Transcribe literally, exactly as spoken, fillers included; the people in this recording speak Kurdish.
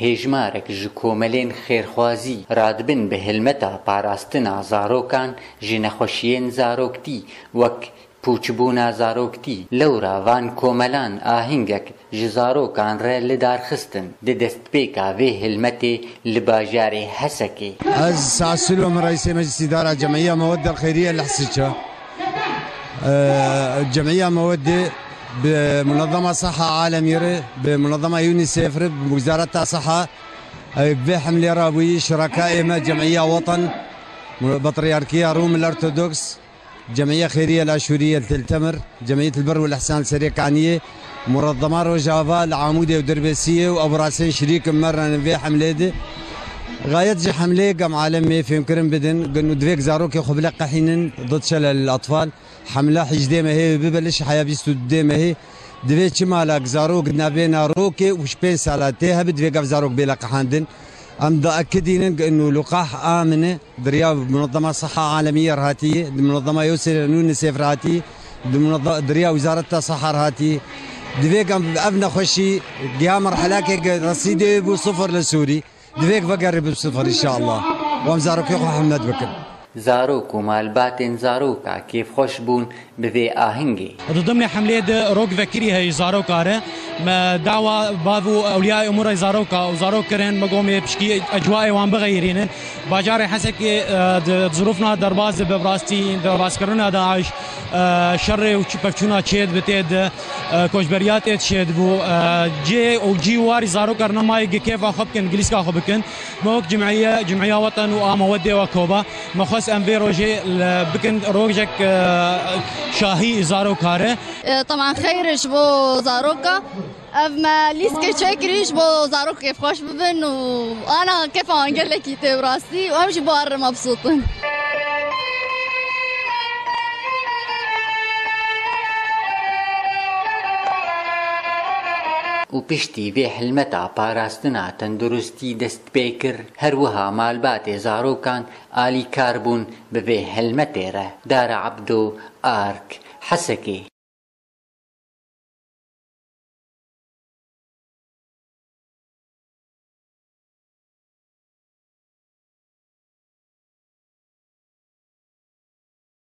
Hêjmarek ji komelên xêrxwazî radibin bi hilmeta parastina zarokan ji nexweşiyên zaroktî, wek pûçbûna zaroktî. Lewra van komelan ahingek ji zarokan re li dar xistin. Di destpêka vê hilmetê li bajarê Hesekê, Ez Sasil Omer, Reîsê Meclis Îdara Cemîya Meweddel Xeyriye li Hesirçe. Ee, Cemîya Meweddê bi Munezema Siha Alemî re, bi Munezema UNICEF re, bi Wizareta Siha, ee, bi vê hemlê re bûyî şireka ême Cemîya Watan, Patriyarkiya Rum el Ortodoks, Cemîya Xêriye el Aşûriye el Tel Temir, Cemîyet el Bir wal Ihsan Serê Kaniyê, Munezema Rojava li Amûdê û Dirbêsiyê û Ebu Rasên şirîk me re vê hemlê de. Xayet ji hemlê gam alemê fêmkirin bidin, gin û divêk zarokê xwe bile qehînin, ضد شلل الأطفال. Hemla hejdê mehê bibe li şihaya bîst û dudê mehê. Divê çi malak zarok nabêna rokê û ji pênc sala tê hebe divê gav zarok bêle qehandin. Em diekidînin gin û luqah amine. Di riya Munezema Siha Alemiye re hatî, di Munezema Yosê UNICEF re hatî, di muneze-, di riya Wizareta Siha re hatî. Divê em ev nexweşî giha merhelakê ke resîdê bû sifir li Sûrî. Divê vegere bi sifir înşallah. Û em zarokê xwe himmet bikin. Zarok û malbatên zaroka kêfxweş bûn bi vê ahingê. Di dimnê hemlê de rok vekirî heye ji zaroka re. Me dawa bav û ewliyayê umûrê zaroka û zarok kirin, me gomê pişkî ecwayê wan bixeyirînin. Bajarê Hesekê, e, di, di zirûfna derbaz de bi rastî derbazkirina DAIŞ, e, şerê û çi-, pevçûna çêdibê tê de, e, koçberiya tê de çêdibû, e, cê û cî warî zarok re nemayê gi kêfa xwe bikin, gilîska xwe bikin. Me wek cimîye, cimîya Weten û a Meweddê we koba. Me xwest em vê rojê li bikin rojek, e, şahî zaroka re. E, teman xeyr ji bo zaroka. Ev me lîskê çêkirî ji bo zarok kêfxweş bibin û ana kêfa wan gelekî tê bi rastî û em jî bi wan re mebsût in. Û piştî vê hilmeta parastina tenduristî dest pê kir, her wiha malbatê zarokan alîkar bûn bi vê hilmetê re. Dara Ebdo, Ark, Hesekê.